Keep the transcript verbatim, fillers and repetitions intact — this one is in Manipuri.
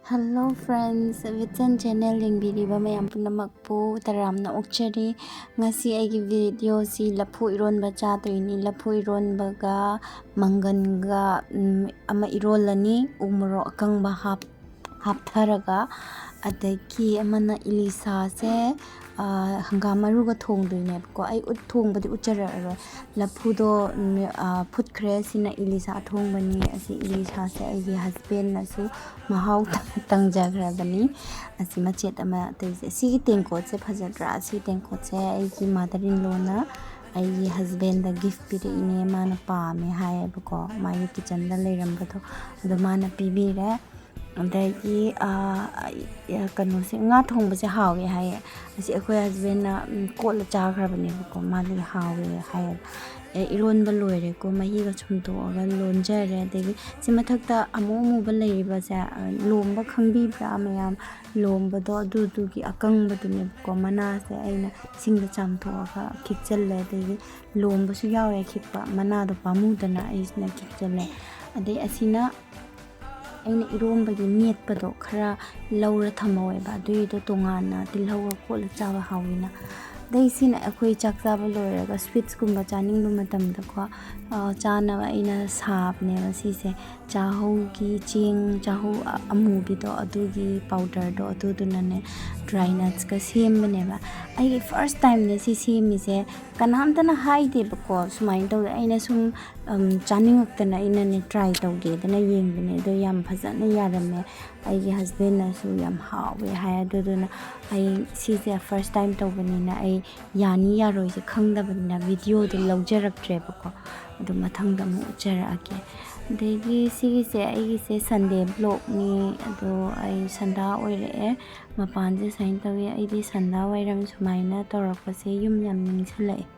Hello friends, Vitson Channel ꯌꯦꯡꯕꯤꯔꯤꯕ ꯃꯌꯥꯝ ꯄꯨꯝꯅꯃꯛꯄꯨ ꯇꯔꯥꯝꯅ ꯑꯣꯛꯆꯔꯤ꯫ ꯉꯁꯤ ꯑꯩꯒꯤ videoꯁꯤ ꯂꯐꯨ ꯏꯔꯣꯟꯕ ꯆꯥꯗꯣꯏꯅꯤ꯫ ꯂꯐꯨ ꯏꯔꯣꯟꯕꯒ ꯃꯪꯒꯟꯒ, ꯎꯝ, ꯑꯃ ꯏꯔꯣꯜꯂꯅꯤ, ꯎ ꯃꯣꯔꯣꯛ ꯑꯀꯪꯕ ꯍꯥꯞ-, ꯍꯥꯞꯊꯔꯒ꯫ ꯑꯗꯒꯤ ꯑꯃꯅ ꯏꯂꯤꯁꯥꯁꯦ, ꯑꯥ, ꯍꯪꯒꯥꯝ ꯃꯔꯨꯒ ꯊꯣꯡꯗꯣꯏꯅꯦꯕꯀꯣ꯫ ꯑꯩ ꯎꯠ ꯊꯣꯡꯕꯗꯤ ꯎꯠꯆꯔꯛꯑꯔꯣꯏ꯫ ꯂꯐꯨꯗꯣ, ꯎꯝ, ꯑꯥ, ꯐꯨꯠꯈ꯭ꯔꯦ꯫ ꯁꯤꯅ ꯏꯂꯤꯁꯥ ꯑꯊꯣꯡꯕꯅꯤ꯫ ꯑꯁꯤ ꯏꯂꯤꯁꯥꯁꯦ ꯑꯩꯒꯤ husbandꯅꯁꯨ ꯃꯍꯥꯎ ꯇꯪꯖꯈ꯭ꯔꯕꯅꯤ꯫ ꯑꯁꯤ ꯃꯆꯦꯠ ꯑꯃ ꯑꯇꯩꯁꯦ꯫ ꯁꯤꯒꯤ ꯇꯦꯡꯀꯣꯠꯁꯦ ꯐꯖꯗ꯭ꯔꯥ? ꯁꯤ ꯇꯦꯡꯀꯣꯠꯁꯦ ꯑꯩꯒꯤ mother in lawꯅ ꯑꯩꯒꯤ husbandꯗ gift ꯄꯤꯔꯛꯏꯅꯦ꯫ ꯃꯥꯅ ꯄꯥꯝꯃꯦ ꯍꯥꯏꯌꯦꯕꯀꯣ, ꯃꯥꯒꯤ kitchenꯗ ꯂꯩꯔꯝꯕꯗꯣ, ꯑꯗꯣ ꯃꯥꯅ ꯄꯤꯕꯤꯔꯦ꯫ ꯑꯗꯒꯤ, ꯑꯥ, ꯀꯩꯅꯣꯁꯦ, ꯉꯥ ꯊꯣꯡꯕꯁꯦ ꯍꯥꯎꯋꯦ ꯍꯥꯏꯌꯦ꯫ ꯑꯁꯤ ꯑꯩꯈꯣꯏ husbandꯅ, ꯎꯝ, ꯀꯣꯠꯂ ꯆꯥꯈ꯭ꯔꯕꯅꯦꯕꯀꯣ, ꯃꯥꯗꯤ ꯍꯥꯎꯋꯦ ꯍꯥꯏꯌꯦꯕ꯫ ꯑꯦ, ꯏꯔꯣꯟꯕ ꯂꯣꯏꯔꯦꯀꯣ, ꯃꯍꯤꯒ ꯁꯨꯝꯇꯣꯛꯑꯒ ꯂꯣꯟꯖꯔꯦ꯫ ꯑꯗꯒꯤ ꯁꯤ ꯃꯊꯛꯇ ꯑꯃꯨ ꯑꯃꯨꯕ ꯂꯩꯔꯤꯕꯁꯦ, ꯑ, ꯂꯣꯝꯕ ꯈꯪꯕꯤꯕ꯭ꯔꯥ ꯃꯌꯥꯝ? ꯂꯣꯝꯕꯗꯣ ꯑꯗꯨꯗꯨꯒꯤ ꯑꯀꯪꯕꯗꯨꯅꯦꯕꯀꯣ꯫ ꯃꯅꯥꯁꯦ ꯑꯩꯅ ꯏꯁꯤꯡꯗ ꯆꯥꯝꯊꯣꯛꯑꯒ ꯈꯤꯛꯆꯜꯂꯦ꯫ ꯑꯗꯒꯤ ꯂꯣꯝꯕꯁꯨ ꯌꯥꯎꯋꯦ ꯈꯤꯛꯄ, ꯃꯅꯥꯗꯣ ꯄꯥꯝꯃꯨꯗꯅ ꯑꯩꯁꯤꯅ ꯈꯤꯛꯆꯜꯂꯦ꯫ ꯑꯗꯩ ꯑꯁꯤꯅ ꯑꯩꯅ ꯏꯔꯣꯝꯕꯒꯤ ꯃꯦꯠꯄꯗꯣ ꯈꯔ ꯂꯧꯔ ꯊꯝꯍꯧꯋꯦꯕ, ꯑꯗꯨꯒꯤꯗꯣ ꯇꯣꯉꯥꯟꯅ ꯇꯤꯜꯍꯧꯒ ꯀꯣꯠꯂ ꯆꯥꯕ ꯍꯥꯎꯋꯤꯅ꯫ ꯑꯗꯩ ꯁꯤꯅ ꯑꯩꯈꯣꯏ ꯆꯥꯛ ꯆꯥꯕ ꯂꯣꯏꯔꯒ sweetsꯀꯨꯝꯕ ꯆꯥꯅꯤꯡꯕ ꯃꯇꯝꯗꯀꯣ, ꯑ, ꯆꯥꯅꯕ ꯑꯩꯅ ꯁꯥꯕꯅꯦꯕ ꯁꯤꯁꯦ꯫ ꯆꯥꯍꯧꯒꯤ ꯆꯦꯡ, ꯆꯥꯍꯧ ꯑ-, ꯑꯃꯨꯕꯤꯗꯣ, ꯑꯗꯨꯒꯤ powderꯗꯣ, ꯑꯗꯨꯗꯨꯅꯅꯦ dry nutsꯀ ꯁꯦꯝꯕꯅꯦꯕ꯫ ꯑꯩꯒꯤ first timeꯅꯦ ꯁꯤ ꯁꯦꯝꯃꯤꯁꯦ꯫ ꯀꯅꯥꯝꯇꯅ ꯍꯥꯏꯗꯦꯕꯀꯣ ꯁꯨꯃꯥꯏꯅ ꯇꯧꯋꯦ꯫ ꯑꯩꯅ ꯁꯨꯝ, ꯎꯝ, ꯆꯥꯅꯤꯡꯉꯛꯇꯅ ꯑꯩꯅꯅꯦ try ꯇꯧꯒꯦꯗꯅ ꯌꯦꯡꯕꯅꯦ꯫ ꯑꯗꯣ ꯌꯥꯝ ꯐꯖꯅ ꯌꯥꯔꯝꯃꯦ꯫ ꯑꯩꯒꯤ husbandꯅꯁꯨ ꯌꯥꯝ ꯍꯥꯎꯋꯦ ꯍꯥꯏ꯫ ꯑꯗꯨꯗꯨꯅ ꯑꯩ ꯁꯤꯁꯦ first time ꯇꯧꯕꯅꯤꯅ ꯑꯩ ꯌꯥꯅꯤ ꯌꯥꯔꯣꯏꯁꯦ ꯈꯪꯗꯕꯅꯤꯅ videoꯗꯤ ꯂꯧꯖꯔꯛꯇ꯭ꯔꯦꯕꯀꯣ꯫ ꯑꯗꯨ ꯃꯊꯪꯗ ꯑꯃꯨꯛ ꯎꯠꯆꯔꯛꯑꯒꯦ꯫ ꯑꯗꯒꯤ ꯁꯤꯒꯤꯁꯦ ꯑꯩꯒꯤꯁꯦ Sunday vlogꯅꯤ꯫ ꯑꯗꯣ ꯑꯩ ꯁꯟꯗꯥ ꯑꯣꯏꯔꯛꯑꯦ꯫ ꯃꯄꯥꯟꯁꯦ ꯁꯨꯃꯥꯏꯅ ꯇꯧꯋꯤ꯫ ꯑꯩꯗꯤ ꯁꯟꯗꯥ ꯋꯥꯏꯔꯝ ꯁꯨꯃꯥꯏꯅ ꯇꯧꯔꯛꯄꯁꯦ ꯌꯨꯝ ꯌꯥꯝ ꯅꯤꯡꯁꯤꯡꯂꯛꯑꯦ꯫